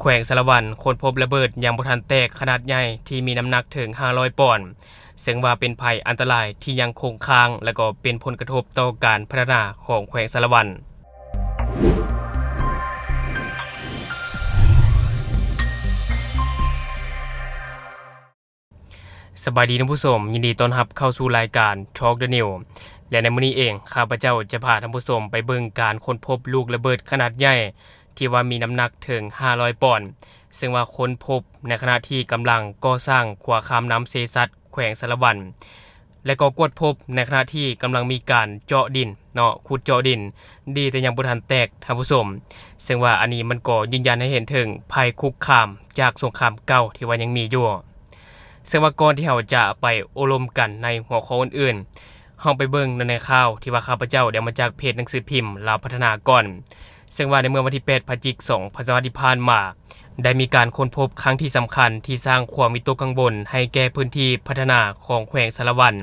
ແຂວງສາລະວັນຄົ້ນພົບລະເບີດຍັງບໍ່ທັນແຕກຂະໜາດໃຫຍ່ທີ່ມີນ້ຳໜັກເຖິງຫ້າຮ້ອຍປອນ, ເຊິ່ງວ່າເປັນໄພອັນຕະລາຍທີ່ຍັງຄົງຄ້າງ ແລະ ກໍເປັນຜົນກະທົບຕໍ່ການພັດທະນາຂອງແຂວງສາລະວັນ. ສະບາຍດີທ່ານຜູ້ຊົມ, ຍິນດີຕ້ອນຮັບເຂົ້າສູ່ລາຍການ Talk the News ແລະ ໃນມື້ນີ້ເອງ ຂ້າພະເຈົ້າຈະພາທ່ານຜູ້ຊົມໄປເບິ່ງການຄົ້ນພົບລູກລະເບີດຂະໜາດໃຫຍ່ ທີ່ວ່າມີນ້ຳໜັກເຖິງຫ້າຮ້ອຍປອນ, ເຊິ່ງວ່າຄົ້ນພົບໃນຂະນະທີ່ກຳລັງກໍ່ສ້າງຂົວຂ້າມນ້ຳເຊຊັດ ແຂວງສາລະວັນ ແລະ ກໍກວດພົບໃນຂະນະທີ່ກຳລັງມີການເຈາະດິນເນາະ, ຂຸດເຈາະດິນ ດີແຕ່ຍັງບໍ່ທັນແຕກທ່ານຜູ້ຊົມ, ເຊິ່ງວ່າອັນນີ້ມັນກໍຢືນຢັນໃຫ້ເຫັນເຖິງໄພຄຸກຄາມຈາກສົງຄາມເກົ່າທີ່ວ່າຍັງມີຢູ່. ເຊິ່ງວ່າກ່ອນທີ່ເຮົາຈະໄປໂອ້ລົມກັນໃນຫົວຂໍ້ອື່ນໆ, ເຮົາໄປເບິ່ງໃນ ໃນຂ່າວທີ່ວ່າຂ້າພະເຈົ້າໄດ້ເອົາມາຈາກເພຈໜັງສືພິມລາວພັດທະນາກ່ອນ. ເຊິ່ງວ່າໃນເມື່ອວັນທີແປດ ພະຈິກ ສອງພັນຊາວຫ້າ ທີ່ຜ່ານມາ, ໄດ້ມີການຄົ້ນພົບຄັ້ງທີ່ສຳຄັນທີ່ສ້າງຄວາມວິຕົກກັງວົນໃຫ້ແກ່ພື້ນທີ່ພັດທະນາຂອງແຂວງສາລະວັນ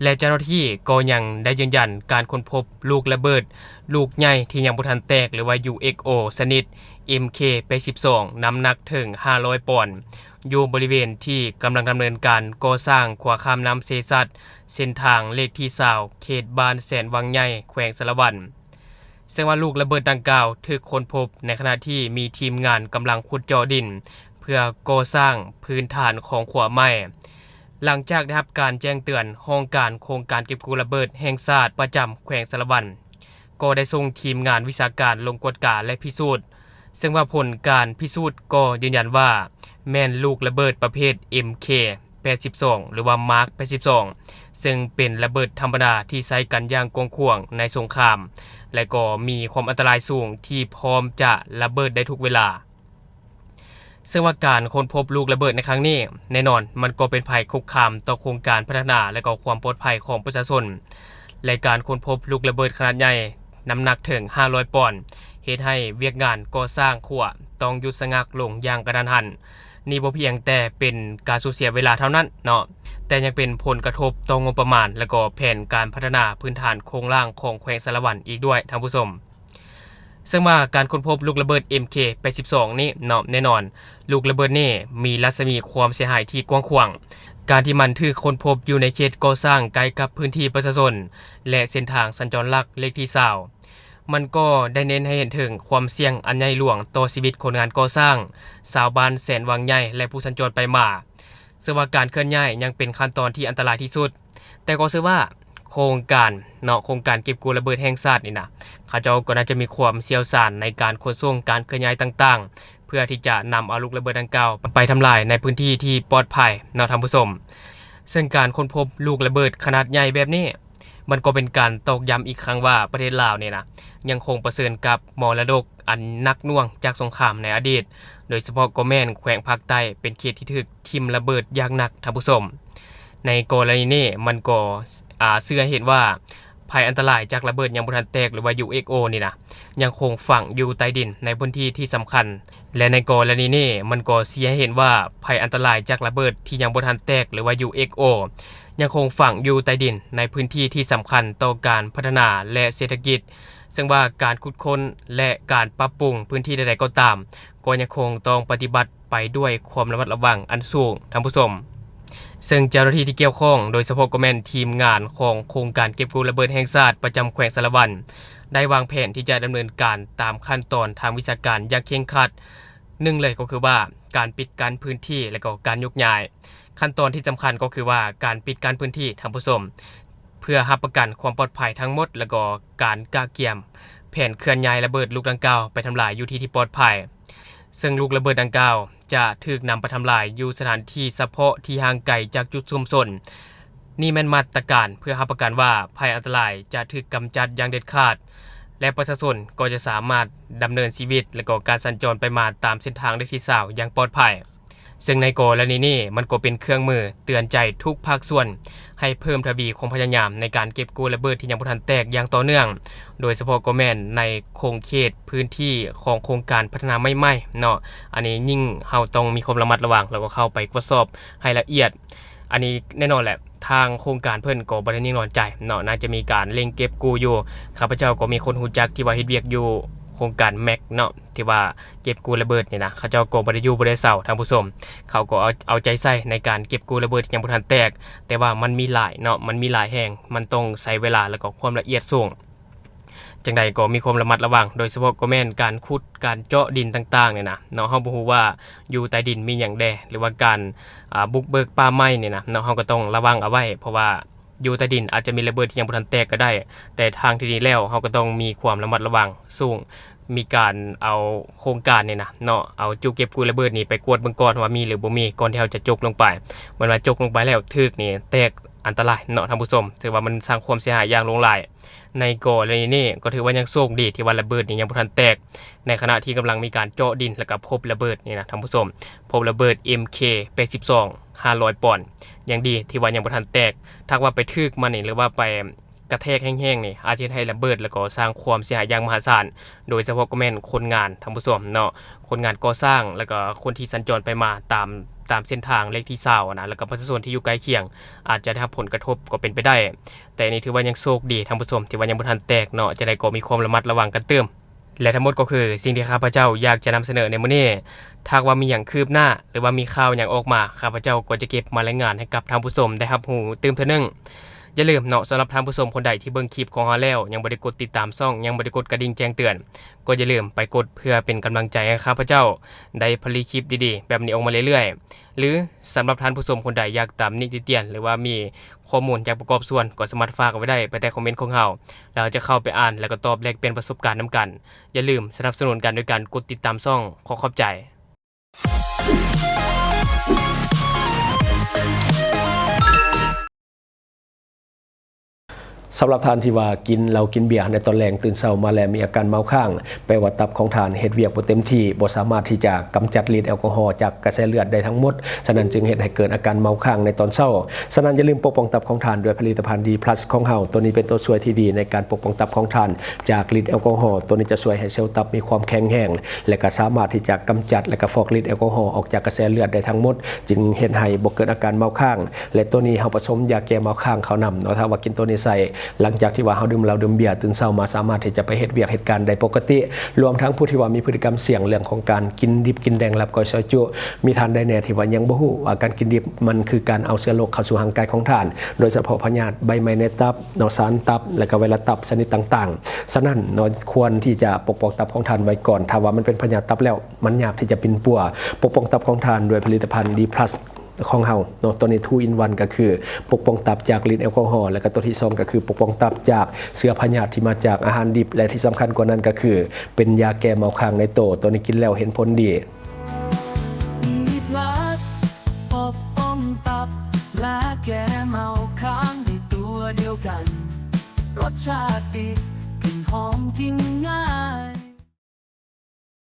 ແລະ ເຈົ້າໜ້າທີ່ກໍຍັງໄດ້ຢືນຢັນການຄົ້ນພົບລູກລະເບີດລູກໃຫຍ່ທີ່ຍັງບໍ່ທັນແຕກ ຫຼືວ່າ UXO ຊະນິດ ເອັມເຄ ແປດສິບສອງ ນ້ຳໜັກເຖິງຫ້າຮ້ອຍປອນ ຢູ່ບໍລິເວນທີ່ກຳລັງດຳເນີນການກໍ່ສ້າງຂົວຂ້າມນ້ຳເຊຊັດ ເສັ້ນທາງເລກທີຊາວ ເຂດບ້ານແສນວັງໃຫຍ່ ແຂວງສາລະວັນ. ເຊິ່ງວ່າລູກລະເບີດດັ່ງກ່າວຖືກຄົ້ນພົບໃນຂະນະທີ່ມີທີມງານກຳລັງຂຸດເຈາະດິນ ເພື່ອກໍ່ສ້າງພື້ນຖານຂອງຂົວໃໝ່. ຫຼັງຈາກໄດ້ຮັບການແຈ້ງເຕືອນ, ຫ້ອງການໂຄງການເກັບກູ້ລະເບີດແຫ່ງຊາດປະຈຳແຂວງສາລະວັນ ກໍໄດ້ສົ່ງທີມງານວິຊາການລົງກວດກາ ແລະ ພິສູດ, ເຊິ່ງວ່າຜົນການພິສູດກໍຢືນຢັນວ່າ ແມ່ນລູກລະເບີດປະເພດ ເອັມເຄ ແປດສິບສອງ ຫຼືວ່າ ມາກ ແປດສິບສອງ ເຊິ່ງເປັນລະເບີດທຳມະດາທີ່ໃຊ້ກັນຢ່າງກວ້າງຂວາງໃນສົງຄາມ ແລະ ກໍມີຄວາມອັນຕະລາຍສູງທີ່ພ້ອມຈະລະເບີດໄດ້ທຸກເວລາ. ເຊິ່ງວ່າການຄົ້ນພົບລູກລະເບີດໃນຄັ້ງນີ້ ແນ່ນອນມັນກໍເປັນໄພຄຸກຄາມຕໍ່ໂຄງການພັດທະນາ ແລະ ກໍຄວາມປອດໄພຂອງປະຊາຊົນ ແລະ ການຄົ້ນພົບລູກລະເບີດຂະໜາດໃຫຍ່ ນ້ຳໜັກເຖິງຫ້າຮ້ອຍປອນ ເຮັດໃຫ້ວຽກງານກໍ່ສ້າງຂົວຕ້ອງຢຸດຊະງັກລົງຢ່າງກະທັນຫັນ. ນີ້ບໍ່ພຽງແຕ່ເປັນການສູນເສຍເວລາເທົ່ານັ້ນເນາະ, ແຕ່ຍັງເປັນຜົນກະທົບຕໍ່ງົບປະມານ ແລະ ກໍແຜນການພັດທະນາພື້ນຖານໂຄງລ່າງຂອງແຂວງສາລະວັນອີກດ້ວຍທ່ານຜູ້ຊົມ. ເຊິ່ງວ່າການຄົ້ນພົບລູກລະເບີດ ເອັມເຄ ແປດສິບສອງ ນີ້ເນາະ, ແນ່ນອນ ລູກລະເບີດນີ້ມີລັດສະໝີຄວາມເສຍຫາຍທີ່ກວ້າງຂວາງ. ການທີ່ມັນຖືກຄົ້ນພົບຢູ່ໃນເຂດກໍ່ສ້າງໃກ້ກັບພື້ນທີ່ປະຊາຊົນ ແລະ ເສັ້ນທາງສັນຈອນຫຼັກເລກທີຊາວ ມັນກໍໄດ້ເນັ້ນໃຫ້ເຫັນເຖິງຄວາມສ່ຽງອັນໃຫຍ່ຫຼວງຕໍ່ຊີວິດຄົນງານກໍ່ສ້າງ, ຊາວບ້ານແສນວັງໃຫຍ່ ແລະ ຜູ້ສັນຈອນໄປມາ. ເຊິ່ງວ່າການເຄື່ອນຍ້າຍຍັງເປັນຂັ້ນຕອນທີ່ອັນຕະລາຍທີ່ສຸດ, ແຕ່ກໍເຊື່ອວ່າໂຄງການເນາະ, ໂຄງການເກັບກູ້ລະເບີດແຫ່ງຊາດນີ້ນະ, ເຂົາເຈົ້າກໍໜ້າຈະມີຄວາມຊ່ຽວຊານໃນການຂົນສົ່ງການເຄື່ອນຍ້າຍຕ່າງໆ ເພື່ອທີ່ຈະນຳເອົາລູກລະເບີດດັ່ງກ່າວໄປທຳລາຍໃນພື້ນທີ່ທີ່ປອດໄພເນາະທ່ານຜູ້ຊົມ. ເຊິ່ງການຄົ້ນພົບລູກລະເບີດຂະໜາດໃຫຍ່ແບບນີ້ ມັນກໍເປັນການຕອກຢ້ຳອີກຄັ້ງວ່າ ປະເທດລາວນີ້ນະ ຍັງຄົງປະເຊີນກັບມໍລະດົກອັນໜັກໜ່ວງຈາກສົງຄາມໃນອະດີດ, ໂດຍສະເພາະກໍແມ່ນແຂວງພາກໃຕ້ເປັນເຂດທີ່ຖືກຖິ້ມລະເບີດຢ່າງໜັກທ່ານຜູ້ຊົມ. ໃນກໍລະນີນີ້ມັນກໍ ອາ ເຊື່ອເຫັນວ່າ ໄພອັນຕະລາຍຈາກລະເບີດຍັງບໍ່ທັນແຕກ ຫຼືວ່າ UXO ນີ້ນະ ຍັງຄົງຝັງຢູ່ໃຕ້ດິນໃນພື້ນທີ່ທີ່ສຳຄັນ ແລະ ໃນກໍລະນີນີ້ມັນກໍຊີ້ໃຫ້ເຫັນວ່າ ໄພອັນຕະລາຍຈາກລະເບີດທີ່ຍັງບໍ່ທັນແຕກ ຫຼືວ່າ UXO ຍັງຄົງຝັງຢູ່ໃຕ້ດິນໃນພື້ນທີ່ທີ່ສຳຄັນຕໍ່ການພັດທະນາ ແລະ ເສດຖະກິດ, ເຊິ່ງວ່າການຂຸດຄົ້ນ ແລະ ການປັບປຸງພື້ນທີ່ໃດໆກໍຕາມ ກໍຍັງຄົງຕ້ອງປະຕິບັດໄປດ້ວຍຄວາມລະມັດລະວັງອັນສູງ, ທ່ານຜູ້ຊົມ. ເຊິ່ງເຈົ້າໜ້າທີ່ທີ່ກ່ຽວຂ້ອງ, ໂດຍສະເພາະກໍແມ່ນທີມງານຂອງໂຄງການເກັບກູ້ລະເບີດແຫ່ງຊາດປະຈຳແຂວງສາລະວັນ, ໄດ້ວາງແຜນທີ່ຈະດຳເນີນການຕາມຂັ້ນຕອນທາງວິຊາການຢ່າງເຄັ່ງຄັດ. ໜຶ່ງເລີຍກໍຄືວ່າ ການປິດກັ້ນພື້ນທີ່ ແລະ ກໍການຍົກຍ້າຍ. ຂັ້ນຕອນທີ່ສຳຄັນກໍຄືວ່າ ການປິດກັ້ນພື້ນທີ່, ທ່ານຜູ້ຊົມ, ເພື່ອຮັບປະກັນຄວາມປອດໄພທັງໝົດ ແລະ ກໍການກະກຽມແຜນເຄື່ອນຍ້າຍລະເບີດລູກດັ່ງກ່າວໄປທຳລາຍຢູ່ທີ່ທີ່ປອດໄພ. ເຊິ່ງລູກລະເບີດດັ່ງກ່າວຈະຖືກນຳໄປທຳລາຍຢູ່ສະຖານທີ່ສະເພາະທີ່ຫ່າງໄກຈາກຈຸດຊຸມຊົນ. ນີ້ແມ່ນມາດຕະການເພື່ອຮັບປະກັນວ່າໄພອັນຕະລາຍຈະຖືກກຳຈັດຢ່າງເດັດຂາດ ແລະ ປະຊາຊົນກໍຈະສາມາດດຳເນີນຊີວິດ ແລະ ກໍການສັນຈອນໄປມາຕາມເສັ້ນທາງເລກທີຊາວຢ່າງປອດໄພ. ເຊິ່ງໃນກໍລະນີນີ້ ມັນກໍເປັນເຄື່ອງມືເຕືອນໃຈທຸກພາກສ່ວນ ໃຫ້ເພີ່ມທະວີຄວາມພະຍາຍາມໃນການເກັບກູ້ລະເບີດທີ່ຍັງບໍ່ທັນແຕກຢ່າງຕໍ່ເນື່ອງ, ໂດຍສະເພາະກໍແມ່ນໃນຂົງເຂດພື້ນທີ່ຂອງໂຄງການພັດທະນາໃໝ່ໆເນາະ. ອັນນີ້ຍິ່ງເຮົາຕ້ອງມີຄວາມລະມັດລະວັງ ແລ້ວກໍເຂົ້າໄປກວດສອບໃຫ້ລະອຽດ. ອັນນີ້ແນ່ນອນແຫຼະ ທາງໂຄງການເພິ່ນກໍບໍ່ໄດ້ນິ່ງນອນໃຈເນາະ, ໜ້າຈະມີການເລັ່ງເກັບກູ້ຢູ່. ຂ້າພະເຈົ້າກໍມີຄົນຮູ້ຈັກທີ່ວ່າເຮັດວຽກຢູ່ ໂຄງການແມັກເນາະ ທີ່ວ່າເກັບກູ້ລະເບີດນີ້ນະ ເຂົາເຈົ້າກໍບໍ່ໄດ້ຢູ່ບໍ່ໄດ້ເຊົາທ່ານຜູ້ຊົມ ເຂົາກໍເອົາ ເອົາໃຈໃສ່ໃນການເກັບກູ້ລະເບີດທີ່ຍັງບໍ່ທັນແຕກ ແຕ່ວ່າມັນມີຫຼາຍເນາະ ມັນມີຫຼາຍແຫ່ງ ມັນຕ້ອງໃຊ້ເວລາ ແລ້ວກໍຄວາມລະອຽດສູງ. ຈັ່ງໃດກໍມີຄວາມລະມັດລະວັງ ໂດຍສະເພາະກໍແມ່ນການຂຸດ ການເຈາະດິນຕ່າງໆນີ້ນະເນາະ ເຮົາບໍ່ຮູ້ວ່າຢູ່ໃຕ້ດິນມີຫຍັງແດ່ ຫຼືວ່າການ ອ່າ ບຸກເບີກປ່າໄມ້ນີ້ນະເນາະ ເຮົາກໍຕ້ອງລະວັງເອົາໄວ້ ເພາະວ່າ ຢູ່ໃຕ້ດິນອາດຈະມີລະເບີດທີ່ຍັງບໍ່ທັນແຕກກໍໄດ້, ແຕ່ທາງທີ່ດີແລ້ວເຮົາກໍຕ້ອງມີຄວາມລະມັດລະວັງສູງ, ມີການເອົາໂຄງການນີ້ນະເນາະ, ເອົາຈຸເກັບກູ້ລະເບີດນີ້ໄປກວດເບິ່ງກ່ອນວ່າມີຫຼືບໍ່ມີ ກ່ອນທີ່ເຮົາຈະຈົກລົງໄປ. ແມ່ນວ່າຈົກລົງໄປແລ້ວຖືກນີ້ແຕກອັນຕະລາຍເນາະທ່ານຜູ້ຊົມ, ຖືວ່າມັນສ້າງຄວາມເສຍຫາຍຢ່າງຫຼວງຫຼາຍ. ໃນກໍລະນີນີ້ກໍຖືວ່າຍັງໂຊກດີທີ່ວ່າລະເບີດນີ້ຍັງບໍ່ທັນແຕກ, ໃນຂະນະທີ່ກຳລັງມີການເຈາະດິນ ແລ້ວກໍພົບລະເບີດນີ້ນະທ່ານຜູ້ຊົມ, ພົບລະເບີດ ເອັມເຄ ແປດສິບສອງ ຫ້າຮ້ອຍປອນ. ຍັງດີທີ່ວ່າຍັງບໍ່ທັນແຕກ, ຖ້າຫາກວ່າໄປຖືກມັນນີ້ ຫຼືວ່າໄປກະແທກແຮງໆນີ້ ອາດຈະເຮັດໃຫ້ລະເບີດ ແລ້ວກໍສ້າງຄວາມເສຍຫາຍຢ່າງມະຫາສານ, ໂດຍສະເພາະກໍແມ່ນຄົນງານທ່ານຜູ້ຊົມເນາະ, ຄົນງານກໍ່ສ້າງ ແລ້ວກໍຄົນທີ່ສັນຈອນໄປມາຕາມ ຕາມເສັ້ນທາງເລກທີຊາວນະ, ແລ້ວກໍປະຊາຊົນທີ່ຢູ່ໃກ້ຄຽງອາດຈະໄດ້ຮັບຜົນກະທົບກໍເປັນໄປໄດ້. ແຕ່ນີ້ຖືວ່າຍັງໂຊກດີທ່ານຜູ້ຊົມ ທີ່ວ່າຍັງບໍ່ທັນແຕກເນາະ, ຈັ່ງໃດກໍມີຄວາມລະມັດລະວັງກັນຕື່ມ. ແລະ ທັງໝົດກໍຄືສິ່ງທີ່ຂ້າພະເຈົ້າຢາກຈະນຳສະເໜີໃນມື້ນີ້. ຖ້າຫາກວ່າມີຫຍັງຄືບໜ້າ ຫຼືວ່າມີຂ່າວຫຍັງອອກມາ, ຂ້າພະເຈົ້າກໍຈະເກັບມາລາຍງານໃຫ້ກັບທ່ານຜູ້ຊົມໄດ້ຮັບຮູ້ຕື່ມເທື່ອໜຶ່ງ. ຢ່າລືມເນາະ, ສຳລັບທ່ານຜູ້ຊົມຄົນໃດທີ່ເບິ່ງຄລິບຂອງເຮົາແລ້ວ ຍັງບໍ່ໄດ້ກົດຕິດຕາມຊ່ອງ, ຍັງບໍ່ໄດ້ກົດກະດິ່ງແຈ້ງເຕືອນ, ກໍຢ່າລືມໄປກົດເພື່ອເປັນກຳລັງໃຈໃຫ້ຂ້າພະເຈົ້າໄດ້ຜະລິດຄລິບດີໆແບບນີ້ອອກມາເລື້ອຍໆ. ຫຼື ສຳລັບທ່ານຜູ້ຊົມຄົນໃດຢາກຕຳໜິຕິຕຽນ ຫຼືວ່າມີຂໍ້ມູນຢາກປະກອບສ່ວນ ກໍສາມາດຝາກເອົາໄວ້ໄດ້ພາຍໃຕ້ຄອມເມັນຂອງເຮົາ, ແລ້ວເຮົາຈະເຂົ້າໄປອ່ານ ແລ້ວກໍຕອບແລກປ່ຽນປະສົບການນຳກັນ. ຢ່າລືມສະໜັບສະໜູນກັນໂດຍການກົດຕິດຕາມຊ່ອງ. ຂໍຂອບໃຈ. ສຳລັບທ່ານທີ່ວ່າກິນເຫຼົ້າກິນເບຍໃນຕອນແລງ, ຕື່ນເຊົ້າມາແລ້ວມີອາການເມົາຄ້າງ, ແປວ່າຕັບຂອງທ່ານເຮັດວຽກບໍ່ເຕັມທີ່, ບໍ່ສາມາດທີ່ຈະກຳຈັດລິດແອລກໍຮໍຈາກກະແສເລືອດໄດ້ທັງໝົດ, ສະນັ້ນຈຶ່ງເຮັດໃຫ້ເກີດອາການເມົາຄ້າງໃນຕອນເຊົ້າ. ສະນັ້ນຢ່າລືມປົກປ້ອງຕັບຂອງທ່ານດ້ວຍຜະລິດຕະພັນ ດີພລັສ ຂອງເຮົາ. ໂຕນີ້ເປັນໂຕຊ່ວຍທີ່ດີໃນການປົກປ້ອງຕັບຂອງທ່ານຈາກລິດແອລກໍຮໍ. ໂຕນີ້ຈະຊ່ວຍໃຫ້ເຊວຕັບມີຄວາມແຂງແຮງ ແລະ ກະສາມາດທີ່ຈະກຳຈັດ ແລະ ກະຟອກລິດແອລກໍຮໍອອກຈາກກະແສເລືອດໄດ້ທັງໝົດ, ຈຶ່ງເຮັດໃຫ້ບໍ່ເກີດອາການເມົາຄ້າງ. ແລະ ໂຕນີ້ເຮົາປະສົມຢາແກ້ເມົາຄ້າງເຂົ້ານຳເນາະ. ຖ້າວ່າກິນໂຕນີ້ໃສ່ ຫຼັງຈາກທີ່ວ່າເຮົາດື່ມເຫຼົ້າດື່ມເບຍ, ຕື່ນເຊົ້າມາສາມາດທີ່ຈະໄປເຮັດວຽກເຮັດການໄດ້ປົກກະຕິ, ລວມທັງຜູ້ທີ່ວ່າມີພຶດຕິກຳສ່ຽງເລື່ອງຂອງການກິນດິບກິນແດງ ລາບກ້ອຍ ຊອຍຈຸ. ມີທ່ານໃດແດ່ທີ່ວ່າຍັງບໍ່ຮູ້ວ່າການກິນດິບມັນຄືການເອົາເຊື້ອໂລກເຂົ້າສູ່ຮ່າງກາຍຂອງທ່ານ, ໂດຍສະເພາະພະຍາດໃບໄມ້ໃນຕັບເນາະ, ສານຕັບ ແລະ ກະໄວຣັສຕັບຊະນິດຕ່າງໆ. ສະນັ້ນເນາະ, ຄວນທີ່ຈະປົກປ້ອງຕັບຂອງທ່ານໄວ້ກ່ອນ. ຖ້າວ່າມັນເປັນພະຍາດຕັບແລ້ວ, ມັນຍາກທີ່ຈະປິ່ນປົວ. ປົກປ້ອງຕັບຂອງທ່ານດ້ວຍຜະລິດຕະພັນ ດີພລັສ ຂອງເຮົາເນາະ. ໂຕນີ້ ທູອິນວັນ ກໍຄືປົກປ້ອງຕັບຈາກລິດແອລກໍຮໍ, ແລະ ກໍໂຕທີສອງກໍຄືປົກປ້ອງຕັບຈາກເຊື້ອພະຍາດທີ່ມາຈາກອາຫານດິບ, ແລະ ທີ່ສຳຄັນກວ່ານັ້ນກໍຄືເປັນຢາແກ້ເມົາຄ້າງໃນໂຕ. ໂຕນີ້ກິນແລ້ວເຫັນຜົນດີ. ມີພລັສ ປົກປ້ອງຕັບ ແລະ ແກ້ເມົາຄ້າງໃນຕົວດຽວກັນ. ລົດຊາດດີ